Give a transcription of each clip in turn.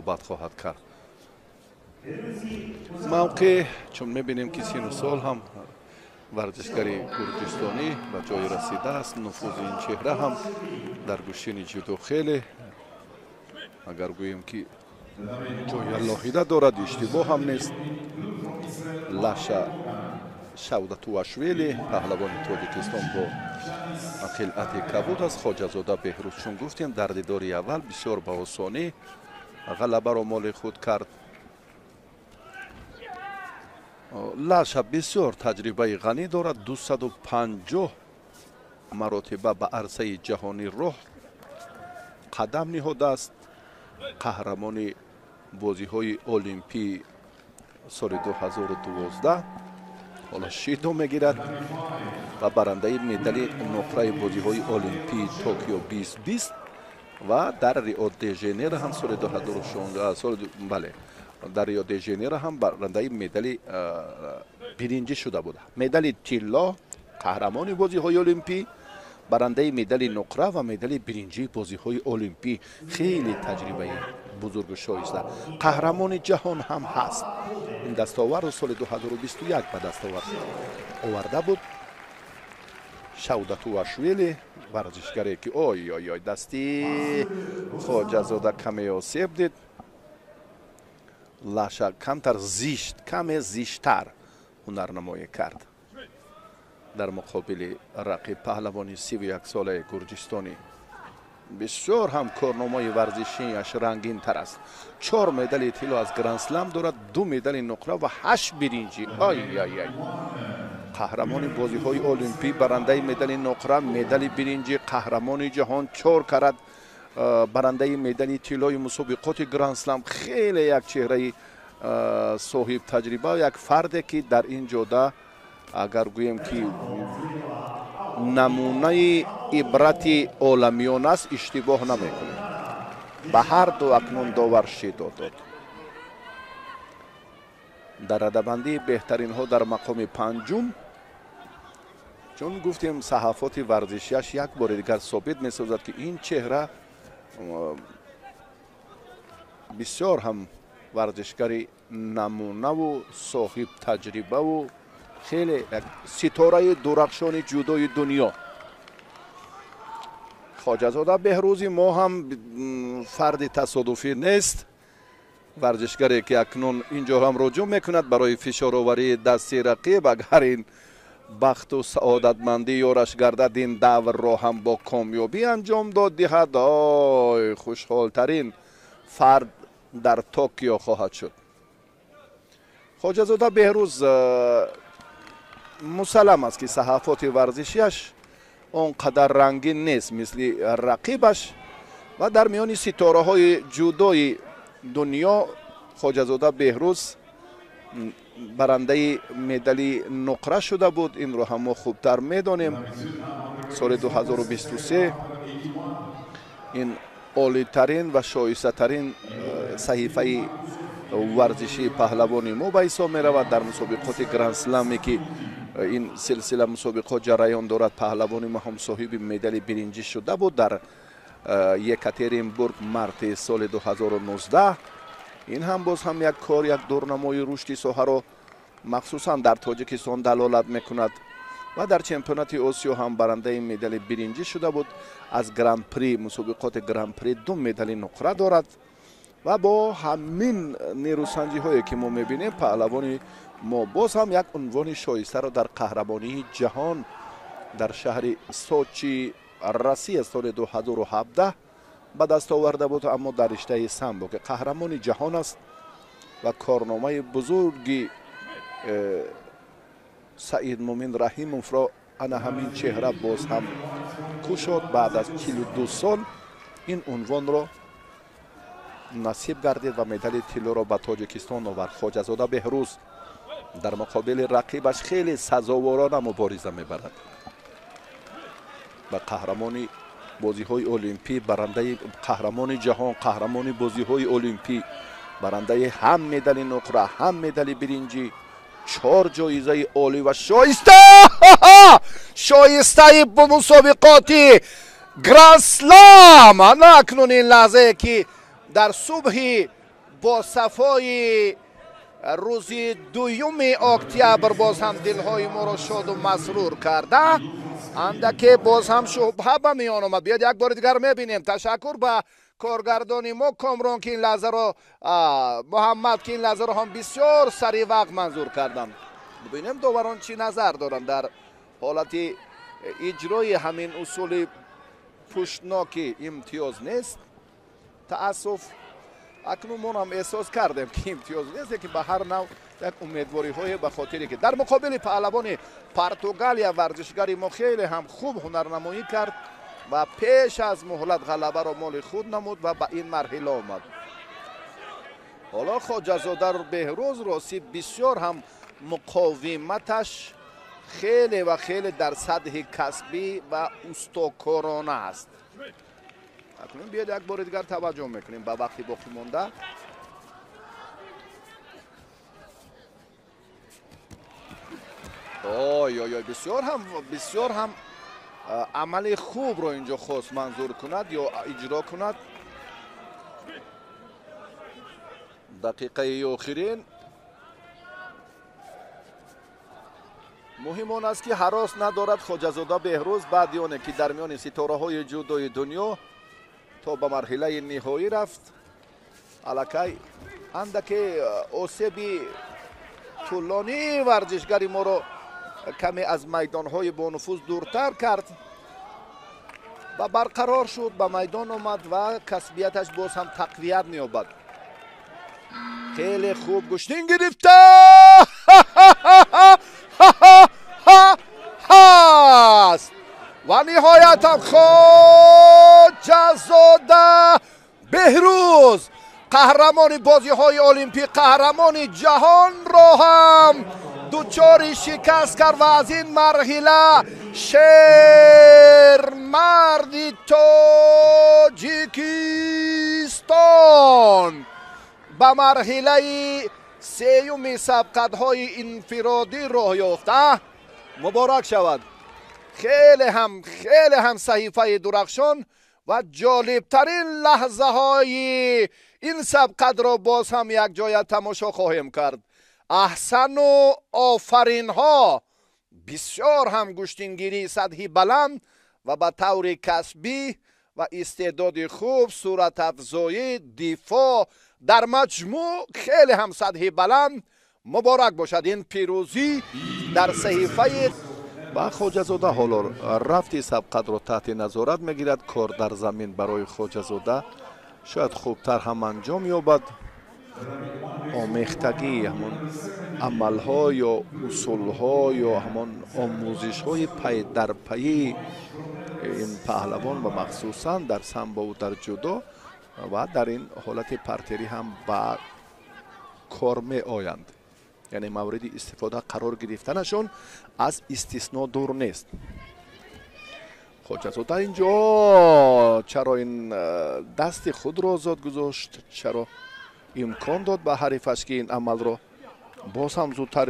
Бад хоҳад кард. Мавқеъ, чун мебинем, ки сину сол ҳам варзишгари гурҷистонӣ ба ҷое расидааст. Нуфузи ин чеҳра ҳам дар гӯштини ҷудо хеле, агар гӯем, ки ҷои алоҳида дорад, иштибоҳ ҳам нест. Лаша Шавдатуашвили, паҳлавони Тоҷикистон, бо қилъати кабуд аст. Хоҷазода Беҳрӯз, чун гуфтем, дар дидори аввал бисёр ба осонӣ ғалабаро моли худ кард. Лаша бисёр таҷрибаи ғанӣ дорад, 250 маротиба ба арсаи ҷаҳонӣ роҳ қадам ниҳодааст. Қаҳрамони бозиҳои олимпии соли 2012 ҳоло шидо мегирад ва барандаи медали нуқраи бозиҳои олимпии Токио 2020 ва дар Рио де Жанейро ҳам соли 2016, бале, дар Рио де Жанейро ҳам барандаи медали биринҷӣ шуда буд. Медали тилло, қаҳрамони бозиҳои олимпӣ, барандаи медали нуқра ва медали биринҷии бозиҳои олимпӣ. Хеле таҷрибаи бузургу шоиста, қаҳрамони ҷаҳон ҳам ҳаст. Ин дастовардро соли 2021 ба даст оварда буд. Шавдатуашвили, варзишгаре ки ой ой ой, дасти Хоҷазода каме осеб дид. Лаша камтар зишт, каме зиштар ҳунарнамоӣ кард дар муқобили рақиб, паҳлавони 31-солаи гурҷистонӣ. Бисёр ҳам корномаи варзишиаш рангинтар аст. Чор медали тилло аз Грандслам дорад, ду медали нуқра ва ҳашт биринҷӣ. Ай ай ай, қаҳрамони бозиҳои олимпӣ, барандаи медали нуқра, медали биринҷӣ, қаҳрамони ҷаҳон, чор карат барандаи медали тиллои мусобиқоти Грандслам. Хеле як чеҳраи соҳиб таҷриба, як фарде, ки дар ин ҷода, агар гӯем, ки намунаи ибрати оламиён аст, иштибоҳ намекунем. Ба ҳар ду акнун довар шидо дод. Дар радабандии беҳтаринҳо дар мақоми панҷум, чун гуфтем, саҳафоти варзишиаш як бори дигар собит месозад, ки ин чеҳра бисёр ҳам варзишгари намунаву соҳиб таҷрибаву хеле як ситораи дурахшони ҷудои дунё. Хоҷазода Беҳрӯзи мо ҳам фарди тасодуфӣ нест. Варзишгаре, ки акнун инҷо ҳам руҷӯъ мекунад барои фишороварии дасти рақиб. Агар ин бахту саодатмандӣ ёраш гардад, ин даврро ҳам бо комёбӣ анҷом дод диҳад, ой, хушҳолтарин фард дар Токио хоҳад шуд. Хоҷазода Беҳрӯз мусаллам аст, ки саҳафоти варзишиаш он қадар рангин нест мисли рақибаш, ва дар миёни ситораҳои ҷудои дунё Хоҷазода Беҳрӯз барандаи медали нуқра шуда буд. Инро ҳам мо хубтар медонем. Соли 2023 ин олитарин ва шоистатарин саҳифаи варзишии паҳлавони мо ба ҳисоб меравад. Дар мусобиқоти Грандсламе, ки ин силсила мусобиқот ҷараён дорад, паҳлавони мо ҳам соҳиби медали биринҷӣ шуда буд дар Екатеринбург марти соли 2019. Ин ҳам боз ҳам як кор, як дурнамои рушди соҳаро махсусан дар Тоҷикистон далолат мекунад. Ва дар чемпионати Осиё ҳам барандаи медали биринҷӣ шуда буд. Аз Гран-при, мусобиқоти Гран-при ду медали нуқра дорад. Ва бо ҳамин нерӯсанҷиҳое, ки мо мебинем, паҳлавони мо боз ҳам як унвони шоистаро дар қаҳрамонии ҷаҳон дар шаҳри Сочи Россия соли 2017 ба даст оварда буд, аммо дар риштаи самбо, ки қаҳрамони ҷаҳон аст ва корномаи бузурги Саидмумин Раҳимовро ана ҳамин чеҳра боз ҳам кушод. Баъд аз 42 сол ин унвонро насиб гардид ва медали тиллоро ба Тоҷикистон овард. Хоҷазода Беҳрӯз дар муқобили рақибаш хеле сазоворона мубориза мебарад ва қаҳрамони бозиҳои олимпӣ, барандаи қаҳрамони ҷаҳон, қаҳрамони бозиҳои олимпӣ, барандаи ҳам медали нуқра, ҳам медали биринҷӣ, 4 ҷоизаи олӣ ва шоистаи мусобиқоти Гранд-слам. Ана акнун ин лаҳзае ки дар субҳи бо сафои рӯзи 2 октябр боз ҳам дилҳои моро шоду масрур карда, андаке боз ҳам шубҳа ба миён омад. Биёд як бори дигар мебинем. Ташаккур ба коргардони мо Комрон, ки ин лаҳзаро, Муҳаммад, ки ин лаҳзаро ҳам бисёр сари вақт манзур карданд. Бибинем доварон чӣ назар доранд дар ҳолати иҷрои ҳамин усули пуштноки имтиёз нест. Таассуф, акнун мо ҳам эҳсос кардем, ки имтиёз нест, лекин ба ҳар нав як умедвориҳое ба хотире ки дар муқобили паҳлавони Португалия варзишгари мо хеле ҳам хуб ҳунарнамоӣ кард ва пеш аз муҳлат ғалабаро моли худ намуд ва ба ин марҳила омад. Ҳоло Хоҷазода Беҳрӯз рости бисёр ҳам муқовиматаш хеле ва хеле дар сатҳи касбӣ ва устокорона аст. Акнун биёед як бори дигар таваҷҷӯҳ мекунем ба вақти боқӣ монда. Ой ой ой, бисёр ҳам амали хубро инҷо хост манзур кунад ё иҷро кунад. Дақиқаи охирин муҳим он аст, ки ҳарос надорад Хоҷазода Беҳрӯз баъди оне ки дар миёни ситораҳои ҷудои дунё то ба марҳилаи ниҳоӣ рафт, аллакай андаке осеби тӯлонии варзишгари моро каме аз майдонҳои бонуфуз дуртар кард ва барқарор шуд, ба майдон омад ва касбияташ боз ҳам тақвият меёбад. Хеле хуб гӯштин гирифта ҳаст ва ниҳоятам Хоҷазода Беҳрӯз қаҳрамони бозиҳои олимпӣ, қаҳрамони ҷаҳонро ҳам дучори шикаст кард ва аз ин марҳила шермарди Тоҷикистон ба марҳилаи сеюми сабқатҳои инфиродӣ роҳ ёфта. Муборак шавад. Хеле ҳам саҳифаи дурахшон ва ҷолибтарин лаҳзаҳои ин сабқатро боз ҳам якҷоя тамошо хоҳем кард. Аҳсану офаринҳо, бисёр ҳам гӯштингирии сатҳи баланд ва ба таври касбӣ ва истеъдоди хуб, суратафзоӣ, дифоъ, дар маҷмӯъ хеле ҳам сатҳи баланд. Муборак бошад ин пирӯзӣ дар саҳифаи ва Хоҷазода ҳоло рафти сабқатро таҳти назорат мегирад. Кор дар замин барои Хоҷазода шояд хубтар ҳам анҷом ёбад. Омехтагии ҳамон амалҳо ё усулҳо ё ҳамон омӯзишҳои пай дар пайи ин паҳлавон ва махсусан дар самбову дар ҷудо ва дар ин ҳолати партерӣ ҳам ба кор меоянд, яъне мавриди истифода қарор гирифтанашон аз истисно дур нест. Хоҷазода инҷо чаро ин дасти худро озод гузошт, чаро имкон дод ба ҳарифаш, ки ин амалро боз ҳам зудтар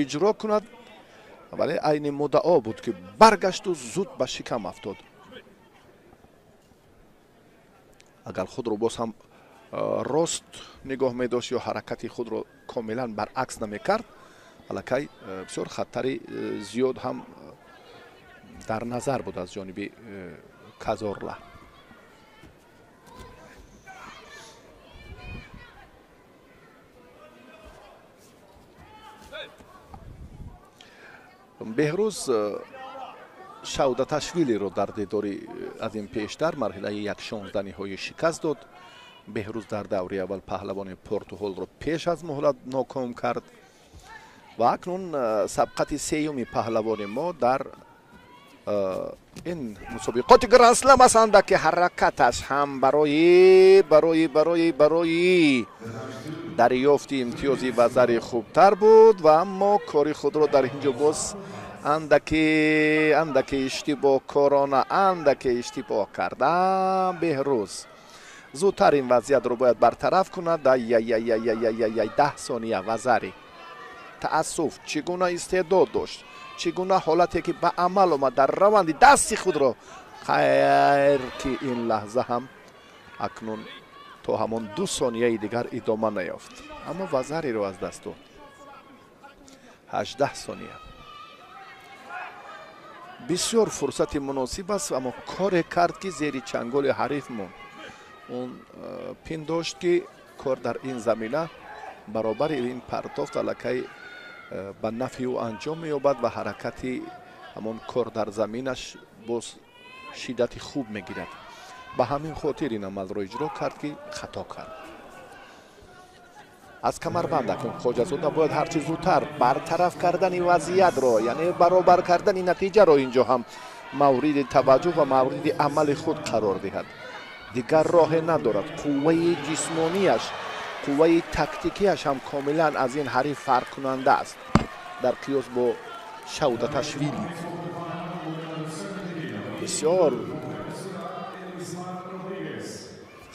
иҷро кунад, вале айни муддао буд, ки баргашту зуд ба шикам афтод. Агар худро боз ҳам рост нигоҳ медошт ё ҳаракати худро комилан баръакс намекард, аллакай бисёр хатари зиёд ҳам дар назар буд аз ҷониби Казорла. Беҳрӯз Шавдаташвилиро дар дидори аз ин пештар марҳилаи 1/16 ниҳоӣ шикаст дод. Беҳрӯз дар даври аввал паҳлавони Португалро пеш аз муҳлат ноком кард ва акнун сабқати сеюми паҳлавони мо дар ин мусобиқоти Гранд-Слам аст, андаке ҳаракаташ ҳам барои барои барои барои дарёфти имтиёзи вазари хубтар буд ва аммо кори худро дар ин ҷо боз андаке иштибоҳкорона андаке иштибоҳ карда. Беҳрӯз зудтар ин вазъиятро бояд бартараф кунад. Яяяяяяяй, 10 сония вазари. Таассуф, чӣ гуна истеъдод дошт, чӣ гуна ҳолате ки ба амал омад дар раванди дасти худро. Хайр, ки ин лаҳза ҳам акнун то ҳамон 2 сонияи дигар идома наёфт, аммо вазариро аз даст дод. 18 сония. Бисёр фурсати муносиб аст, аммо коре кард, ки зери чанголи ҳариф монд. Он пиндошт, ки кор дар ин замина баробари ин партофт аллакай ба нафъи ӯ анҷом меёбад ва ҳаракати ҳамон кор дар заминаш боз шиддати хуб мегирад. Ба ҳамин хотир ин амалро иҷро кард, ки хато кард. Аз камарбанд акнун Хоҷазода бояд ҳарчи зудтар бартараф кардани вазъиятро, яъне баробар кардани натиҷаро инҷо ҳам мавриди таваҷҷӯҳ ва мавриди амали худ қарор диҳад. Дигар роҳе надорад. Қувваи ҷисмонияш, қувваи тактикияш ҳам комилан аз ин ҳариф фарқкунанда аст дар қиёс бо Шавдаташвили. Бисёр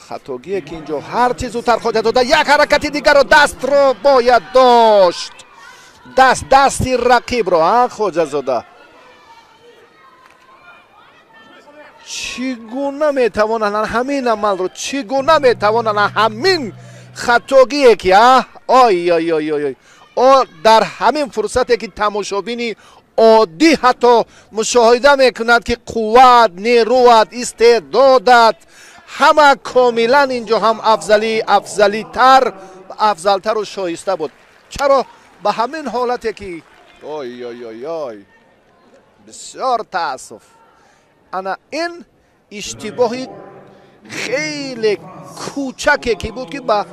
хатогие, ки инҷо ҳарчи зудтар Хоҷазода як ҳаракати дигарро дастро бояд дошт. Дасти рақибро, а Хоҷазода чӣ гуна метавонанд ҳамин амалро, чӣ гуна метавонанд ҳамин хатогие, ки ой ой ой ой о дар ҳамин фурсате, ки тамошобини оддӣ ҳатто мушоҳида мекунад, ки қувват, нерӯат, истеъдодат ҳама комилан инҷо ҳам афзалитар, афзалтару шоиста буд. Чаро ба ҳамин ҳолате, ки ой ой ой ой, бисёр таассуф. Ана ин иштибоҳи хеле кӯчаке, ки буд, ки ба